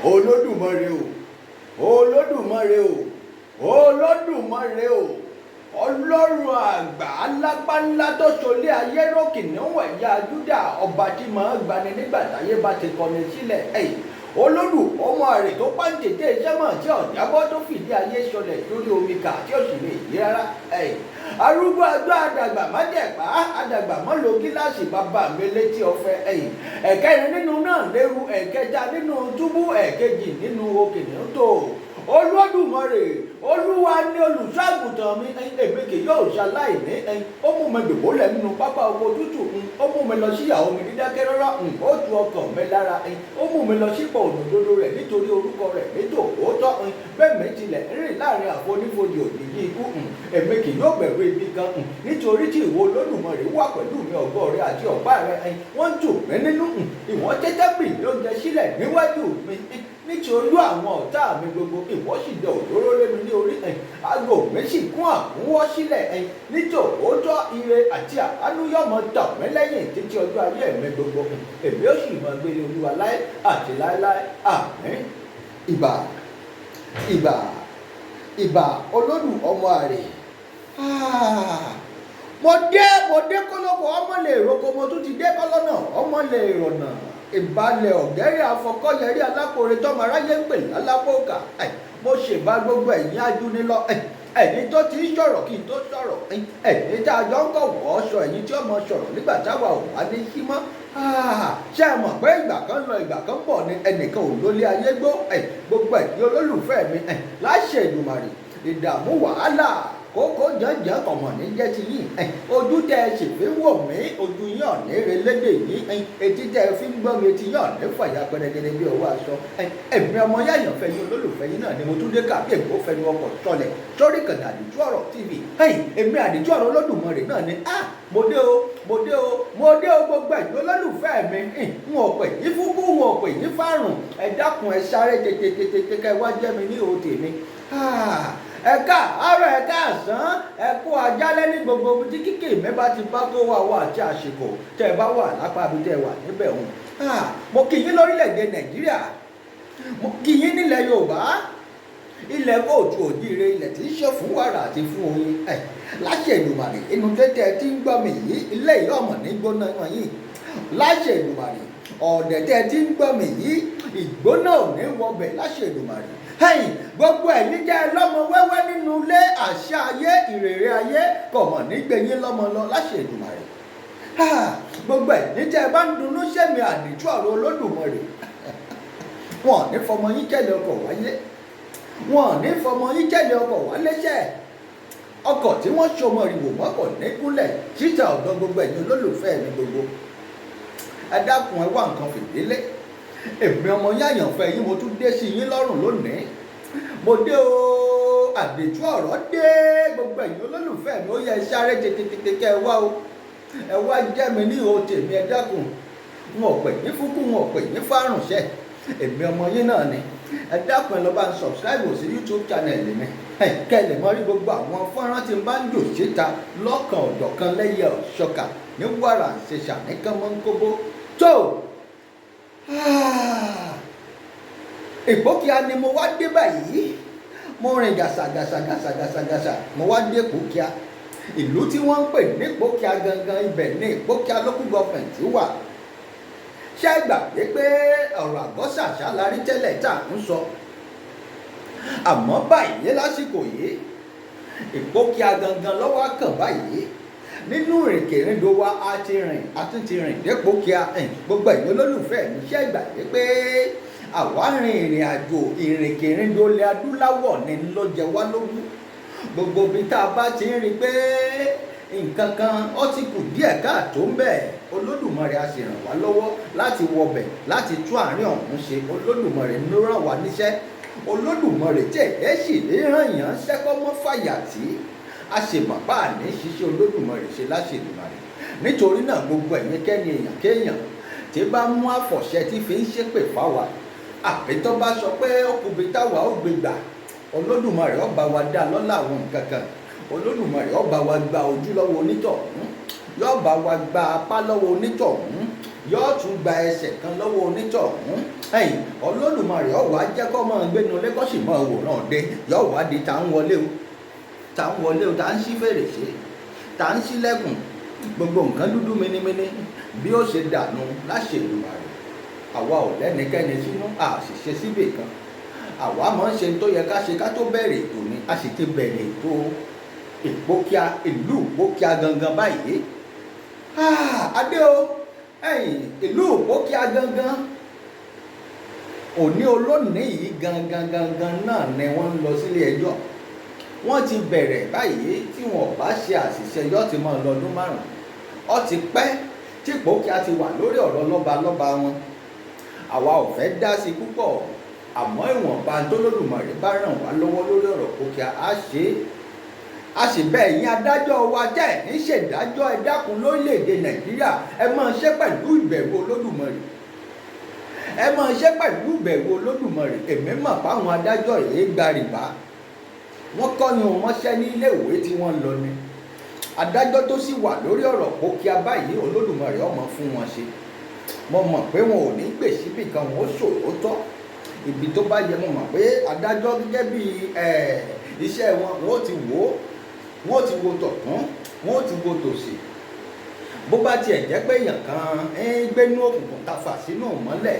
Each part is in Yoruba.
Olódùmarè o, Olódùmarè o, Olódùmarè o, Ọlọ́run àgbà alápá ńlá tó solé ayé rókè níwọ̀n ẹ̀yà Júdà, ọba tí máa ń gbani nígbà táyé bá ti kọni sílẹ̀. Ẹ̀yìn olódù ọmọ rẹ̀ tó pàǹtẹ̀tẹ̀ sẹ́mọ̀ tí ọ̀jábọ́ tó fìdí ayé sọlẹ̀ lórí omi kà tí ó sì lè yí rárá. Ẹ̀yìn arúgbó àjọ àdàgbà má dẹ̀pá àdàgbà má lo gíláàsì, bàbá mi létí ọ̀fẹ́. Ẹ̀yìn ẹ̀kẹrin nínú náà léru, ẹ̀kẹta nínú túbú, ẹ̀kejì nínú òkèèyàn tó. Olódùmarè, Olúwa ní olùṣọ́ àgùntàn mi, èmi kì yóò ṣaláìní. Ó mú mi dùbúlẹ̀ nínú pápá oko tútù, ó mú mi lọ sí ìhà omi dídákẹ́ rọ́rọ́, ó tu ọkàn mi lára, ó mú mi lọ sípò òdòdó rẹ̀ nítorí orúkọ rẹ̀ nítòótọ́. Bẹ́ẹ̀ mi tilẹ̀ rìn láàrin àfonífojì òjìji ikú, èmi kì yóò bẹ̀rù ibi kan, nítorí tí ìwọ Olódùmarè wà pẹ̀lú mi. Ọ̀gọ́ rẹ àti ọ̀pá rẹ, wọ́n ń tù mí nínú. Ìwọ tẹ́ tábìlì oúnjẹ sílẹ̀ níwájú mi nítorí àwọn ọ̀tá mi gbogbo. Ìwọ sì dẹ òróró lé mi ní orí, ago mi sì kún àkúnwọ́ sílẹ̀. Nítòótọ́, ire àti àánú yóò máa tọ̀ mí lẹ́yìn títí ọjọ́ ayé mi gbogbo, èmi ó sì máa gbélé Olúwa láé àti láéláé. Àmín. Ìbà, ìbà, ìbà, olódù ọmọ àrè. Mo dé, mo dé kólókó ọmọ lè roko, mo tún ti dé kọ́lọ́nà ọmọ lè rọ̀nà. Ìbalẹ̀ ọ̀gẹ́rẹ́ afọkọ́yẹrí alákòore tọ́mọ aráyé ń pè lálábòkà. Mo ṣèbá gbogbo ẹ̀yin ajúnilọ, ẹ̀yin tó ti ń sọ̀rọ̀ kí n tó sọ̀rọ̀, ẹ̀yin tá a jọ ń kọ̀wọ́ sọ, ẹ̀yin tí ọmọ sọ̀rọ̀ nígbà táwa ò wá ní sí mọ́. Ṣé ẹ mọ̀ pé ìgbà kan lọ, ìgbà kan bọ̀ ni, ẹnìkan ò lólé ayé gbó? Gbogbo ẹ̀yin olólùfẹ́ mi, láṣẹ Èdùmàrè, ìdààmú, wàhálà, kókó jànjàn kọ̀mọ̀ ní jẹ́ ti yín. Ojú tẹ ẹ sì fi ń wò mí, ojú yín ọ̀ní relédè yín. Etí tẹ ẹ fi ń gbọ́ mi, etí yín ọ̀ní fàyà pẹrẹgẹdẹ bí ọwọ́ aṣọ. Èmi ọmọ yáyàn fẹ́ yín, olólùfẹ́ yín náà ni mo tún dé kàbí èkó fẹnu ọkọ̀ sọlẹ̀ sórí kànáà Àdìtú Ọ̀rọ̀ TV. Èmi Àdìtú Ọ̀rọ̀ Olódùmarè náà ni. Mo dé o, mo dé o, mo dé o. Gbogbo ẹ̀yin olólùfẹ́ mi, n ò pè yín fúkú, n ò pè yín fárùn. Ẹ dákun, ẹ sáré tètè tètè kẹ wá jẹ́ mi ní òde tèmi. Ẹ káàárọ̀, ẹ káàsán, ẹ kú ajálẹ́ ní gbogbo ibi tí kíkì mi bá ti bá kó wà wà àti àsìkò tẹ́ ẹ bá wà lápá ibi tẹ́ ẹ wà níbẹ̀ òun. Mo kí yín lórílẹ̀‐èdè Nàìjíríà, mo kí yín nílẹ̀ Yorùbá, ilẹ̀ kóòtù òjíire, ilẹ̀ tí ń ṣe fún wàrà àti fún oyin. Ẹ̀ láṣẹ Èdùmàrè, inú tẹ́tẹ́ tí ń gbọ́ mi yìí, ilé yìí ọmọ ní gbóná wọn yìí. Láṣẹ Èdùmàrè, ọ̀dẹ̀ tẹ́ tí ń gbọ́ mi yìí, ìgbóná ò ní wọbẹ̀ láṣẹ Èdùmàrè. Ẹ̀yìn gbogbo ẹ̀yin jẹ́ lọ́mọ wẹ́wẹ́ nínú ilé, àṣà ayé, ìrèrè ayé kọ̀mọ̀ nígbẹ̀yìn lọ́mọ lọ láṣẹ Èdùmàrè. Gbogbo ẹ̀yin jẹ́ bá ń dunnú sẹ́mi Àdìtú Ọ̀rọ̀ Olódùmarè, wọn ò ní fọmọ yín tẹ̀lé ọkọ̀ wáyé, wọn ò ní fọmọ yín tẹ̀lé ọkọ̀ wá lẹ́sẹ̀. Ọkọ̀ tí wọ́n ṣọmọ ìwò mọ́kọ̀ nígúnlẹ̀ síta ọ̀dọ̀ gbogbo ẹ̀yin olólùfẹ́ mi gbogbo. Ẹ dákun, ẹ wá nǹkan fìdílé. Èmi ọmọ yáyànfẹ́ yín, mo tún dé sí yín lọ́rùn lónìí. Mo dé o, Àdìtú Ọ̀rọ̀ dé. Gbogbo ẹ̀yin olólùfẹ́ mi, ó yẹ ẹ sáré tètè kẹ́ ẹ wá o, ẹ wá jẹ́ mi ní ihò tèmi. Ẹ dákun, wọn ò pè yín fúkú, wọn ò pè yín fárùnṣẹ́. Èmi ọmọ yín náà ni. Ẹ dákun, ẹ lọ bá ń subscribe sí YouTube channel mi, kẹ́ ẹ lè mọ rí gbogbo àwọn fọ́nrán tí n bá ń jò síta lọ́kàn ọ̀dọ̀kan lẹ́yẹ ọ̀ṣọ́kà ní wàrà ṣẹṣà ní kánmọ́nkóbó tó. Ìpókíà ni mo wá dé báyìí. Mo rìn gàṣà gàṣà gàṣà gàṣà gàṣà, mo wá dé Ìpókíà, ìlú tí wọ́n ń pè ní Ìpókíà gangan. Ibẹ̀ ní Ìpókíà Local Government wà. Ṣé ẹ gbàgbé pé ọ̀rọ̀ Àgọ́-Ṣàṣà la rí tẹ́lẹ̀ tá à ń sọ? Àmọ́ báyìí, lásìkò yìí, Ìpókíà gangan lọ́wọ́ kàn báyìí. Nínú ìrìnkèrindò wa, a ti rìn, a tún ti rìn dépòkíà. Gbogbo ẹ̀yin olólùfẹ́ mi, ṣé ẹ gbàgbé pé àwa rin ìrìn àjò ìrìnkèrindò ilẹ̀ adúláwọ̀ ni ló jẹ wá lógún? Gbogbo ibi tá a bá ti ń rí i pé nǹkan kan ó ti kù díẹ̀ káàtó ń bẹ̀, Olódùmarè á sì ràn wá lọ́wọ́ láti wọbẹ̀ láti tún àárín ọ̀hún ṣe. Olódùmarè ló ràn wá níṣẹ́. Olódùmarè tí ẹ̀ sì lè ràn yàn ṣẹ́kọ́ mọ́ fàyà tí a sì mọ̀ bá a ní ṣiṣẹ́ Olódùmarè ṣe láṣẹ Èdùmàrè. Nítorí náà, gbogbo ẹ̀yin kẹ́ni èèyàn kéèyàn tí bá mú àfọ̀ṣẹ tí fi ń ṣépè fáwa, àbí tó bá sọ pé ó kúbi táwa ó gbé gbà, Olódùmarè ó bá wa dá lọ́lá àwọn nǹkan kan. Olódùmarè ó bá wa gba ojú lọ́wọ́ onítọ̀hún, yóò bá wa gba apá lọ́wọ́ onítọ̀hún. Yóò tún gba ẹsẹ̀ kan lọ́wọ́ onítọ̀hún. Ẹ̀yìn Olódùmarè ọ̀wá jẹ́ kó máa gbénu lẹ́kọ̀ọ́sì máa wòran òde. Yóò wá di ta ń wọlé o, ta ń wọlé o, ta ń ṣí fèrèsé, ta ń ṣílẹ̀kùn, gbogbo nǹkan dúdú minimini bí ó ṣe dànù láṣẹ Èdùmàrè. Àwa ò lẹ́nikẹ́ni sínú, àṣìṣe síbì kan. Àwa máa ń ṣe tó yẹ ká ṣe ká tó bẹ̀rẹ̀ ètò ni. A sì ti bẹ̀rẹ̀ ètò Ìpókíà, ìlú Ìpókíà gangan báyìí. Adé o, ẹ̀yìn ìlú Ìpókíà gangan òní olónìí yìí gangan gangan náà ni wọ́n ń lọ sílé ẹjọ́. Wọ́n ti bẹ̀rẹ̀ báyìí. Tí wọn ò bá ṣe àṣìṣe, yóò ti máa lọ ọdún 5. Ó ti pẹ́ tí Ìpókíà ti wà lórí ọ̀rọ̀ lọ́balọ́ba wọn. Àwa ò fẹ́ dá sí púpọ̀, àmọ́ ìwọ̀nba tólódùmarè bá ràn wá lọ́wọ́ lórí ọ̀rọ̀ Ìpókíà á ṣe é. A sì bẹ̀ ẹ̀yin adájọ́ wa tẹ́ ẹ̀ ní ṣèdájọ́, ẹ dákun, lórílẹ̀‐èdè Nàìjíríà, ẹ máa ṣe pẹ̀lú ìbẹ̀rù Olódùmarè, ẹ máa ṣe pẹ̀lú ìbẹ̀rù Olódùmarè. Èmi mọ̀ páwọn adájọ́ yìí gba rìbá. Wọ́n kọ́yún mọ́ṣẹ́ ní ilé ìwé tí wọ́n lọ ni. Adájọ́ tó sì wà lórí ọ̀rọ̀ Ìpókíà báyìí, Olódùmarè ọmọ fún wọn ṣe. Mo mọ̀ pé wọn ò ní gbè síbì kan, wọn ó ṣòótọ́ ibi tó bá yẹ. Mo mọ̀ pé adájọ́ gẹ́gẹ́ bí iṣẹ́ wọn, wọn ó ti wò ó, wọ́n ti wo tọ̀tún, wọ́n ti wo tòsì. Bó bá tiẹ̀ jẹ́ pé èèyàn kan ń gbénú òkùnkùn ta fà sínú ìmọ́lẹ̀,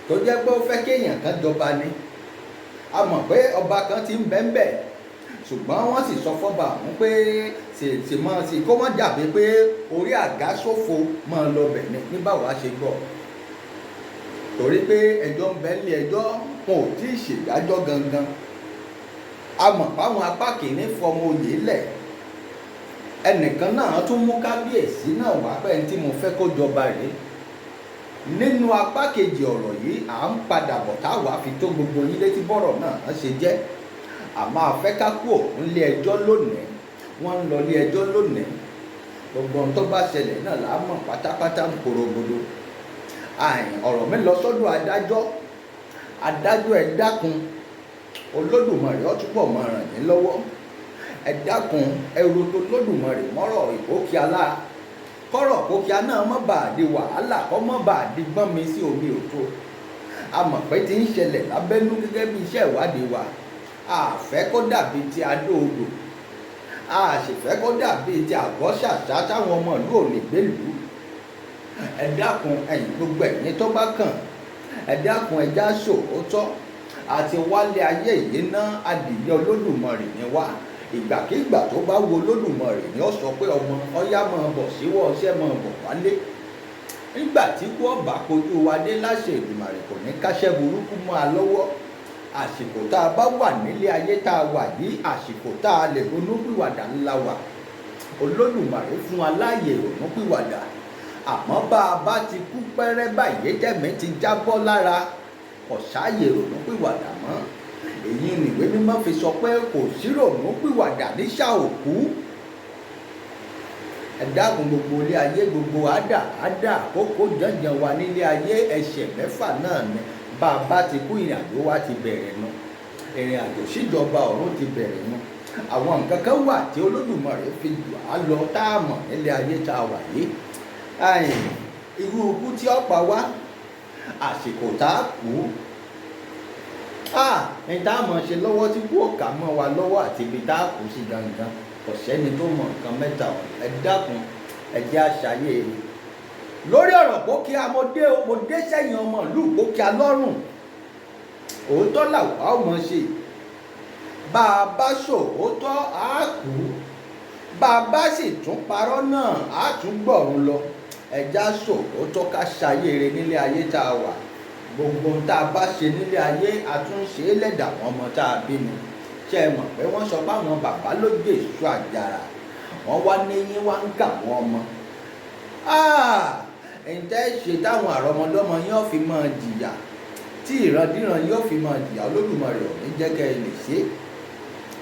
tó jẹ́ pé ó fẹ́ kéèyàn kan jọba ni, a mọ̀ pé ọba kan ti ń bẹ́ńbẹ̀, ṣùgbọ́n wọ́n sì sọ fọ́ba ọ̀hún pé ṣèṣì mọ́ sí kó má dàbí pé orí àga ṣòfò máa lọ bẹ̀ ni. Ní báwa ṣe gbọ́, torí pé ẹjọ́ ń bẹ nílé ẹjọ́, wọn ò tí ì ṣèdájọ́ gangan. A mọ̀ páwọn apá kìíní fọmọ oyè lẹ̀, ẹnìkan náà tún mú kábíyèsí náà wá pé ẹni tí mo fẹ́ kó jọba rèé. Nínú apá kejì ọ̀rọ̀ yìí, à ń padà bọ̀ táwa fi tó gbogbo yín létí bọ́rọ̀ náà ṣe jẹ́. Àmọ́ àfẹ́ ká kú òun lé ẹjọ́ lónìí. Wọ́n ń lọ lé ẹjọ́ lónìí. Gbogbo ohun tó bá ṣẹlẹ̀ náà là á mọ̀ pátápátá ń porogodo. Ọ̀rọ̀ mi lọ sọ́dọ̀ adájọ́. Adájọ́, ẹ dákun, Olódùmarè ó túbọ̀ máa ràn yín lọ́wọ́. Ẹ dákun, ẹ ro tó Olódùmarè mọ́rọ̀ Ìpókíà lára, kọ́rọ̀ Ìpókíà náà má bàa di wàhálà, kọ́ má bàa di gbọ́n mi sí omi òtó. A mọ̀ pé tí ń ṣẹlẹ̀ lábẹ́nú gẹ́gẹ́ bí iṣẹ́ ìwádìí wa. A fẹ́ kó dàbí ti Adó Odò, a sì fẹ́ kó dàbí ti Àgọ́ Ṣàṣà táwọn ọmọ ìlú ò lè gbélùú. Ẹ dákun, ẹ̀yin gbogbo ẹ̀yin tó bá kàn, ẹ dákun, ẹ já sòótọ́. Àti wálé ayé yìí ná, adìyẹ Olódùmarè ni wá. Ìgbàkigbà tó bá wo Olódùmarè ni ó sọ pé ọmọ ọyá máa bọ̀, síwọ́ ọṣẹ́ máa bọ̀ wálé. Nígbà tí kú ọ̀bà kojú wa dé láṣẹ Èdùmàrè, kò ní káṣẹ́ burúkú mọ́ a lọ́wọ́. Àsìkò tá a bá wà nílé ayé tá a wà yìí, àsìkò tá a lè ronúpìwàdà ńlá wà. Olódùmarè fún wa láàyè ronúpìwàdà, àmọ́ bá a bá ti kú pẹ́rẹ́ báyìí, tẹ̀mí ti jábọ́ lára, kò sáàyè ronúpìwàdà mọ́. Èyí nìwé mímọ́ fi sọ pé kò sí ronúpìwàdà níṣà òkú. Ẹ dákun, gbogbo ilé ayé, gbogbo àdà àdà àkókò jànjàn wa nílé ayé, ẹsẹ̀ mẹ́fà náà ni. Bá a bá ti kú, ìrìn àjò wa ti bẹ̀rẹ̀ nu, ìrìn àjò síjọba ọ̀run ti bẹ̀rẹ̀ nu. Àwọn nǹkan kan wà tí Olódùmarè fi jù á lọ tá a mọ̀ nílé ayé tá a wà yìí. Irú ikú tí ó pa wá, àsìkò tá a kú, ní tá a mọ̀ ṣe lọ́wọ́ tí kú ọ̀kà mọ́ wa lọ́wọ́, àti ibi tá a kú sí gangan, kò sẹ́ni tó mọ̀ nǹkan mẹ́ta. Ẹ dákun, ẹ jẹ́ àṣàyè lórí ọ̀rọ̀ Ìpókíà. Mo dé o, mo dé sẹ́yìn ọmọ ìlú Ìpókíà lọ́rùn. Òótọ́ làwa ó mọ̀ ṣe. Bá a bá sòótọ́, á kú. Bá a bá sì tún parọ́ náà, á tún gbọ̀run lọ. Ẹja sòótọ́, ká ṣayé rere nílé ayé tá a wà. Gbogbo tá a bá ṣe nílé ayé, a tún ṣe é lẹ́dà àwọn ọmọ tá a bí ni. Ṣe é mọ̀ pé wọ́n sọ pé àwọn bàbá ló jẹ èso àjàrà, wọ́n wá níyín wá ń kà wọ́n ọmọ. Ǹjẹ́ ṣe táwọn àrọ́mọdọ́mọ yóò fi máa jìyà, tí ìrandíran yóò fi máa jìyà, Olódùmarè ò ní jẹ́ kẹ́ ẹ lè ṣe.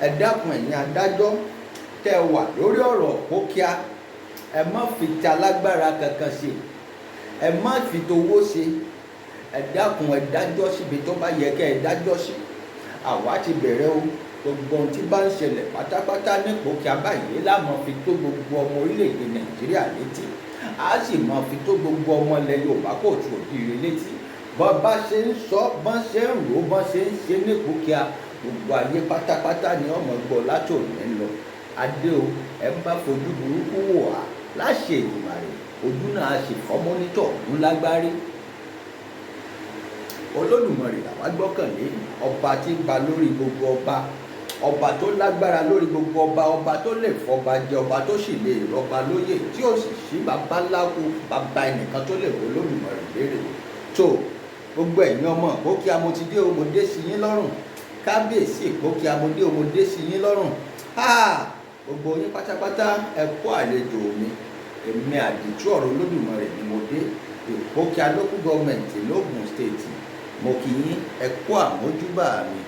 Ẹ dákun, ẹ̀yin adájọ́ tẹ́ ẹ wà lórí ọ̀rọ̀ Ìpókíà, ẹ má fi ti alágbára kankan ṣe, ẹ má fi towó ṣe. Ẹ dákun, ẹ dájọ́ síbi tó bá yẹ kẹ́ ẹ dájọ́ sí. Àwa ti bẹ̀rẹ̀ o. Gbogbo ohun tí bá ń ṣẹlẹ̀ pátápátá ní Ìpókíà báyìí láàmú fi tó gbogbo ọmọ orílẹ̀-èdè Nàìjíríà létí. A sì máa fi tó gbogbo ọmọ ilẹ̀ Yorùbá kóòtù òdìrẹ létí bọ́n bá ṣe ń sọ, bọ́n ṣe ń rò, bọ́n ṣe ń ṣe ní Ìpókíà. Gbogbo ayé pátápátá ni ọmọ gbọ́ látòní lọ. Adé o, ẹ ń bá fojú burúkú wò wá, láṣẹ Èdùmàrè, ojú náà a sì fọ́ mọ́nítọ̀ ńlágbárí. Olódùmarè làwa gbọ́kànlé, ọba tí ń ba lórí gbogbo ọba, ọba tó lágbára lórí gbogbo ọba, ọba tó lè fọba jẹ, ọba tó sì lè rọba lóyè, tí ó sì sí bàbá ńláko bàbá ẹnìkan tó lè wọ Olódùmarè léèrè. Tó gbogbo ẹ̀yin ọmọ Ìpókíà, mo ti dé o, mo dé sí yín lọ́rùn. Kábíyèsí Ìpókíà, mo dé o, mo dé sí yín lọ́rùn. Gbogbo yín pátápátá, ẹ kú àlejò mi. Èmi àdìtú ọ̀rọ̀ Olódùmarè ni mo dé Ìpókíà Local Government l'Ógùn State. Mo kí yín, ẹ kú àmójúbà mi.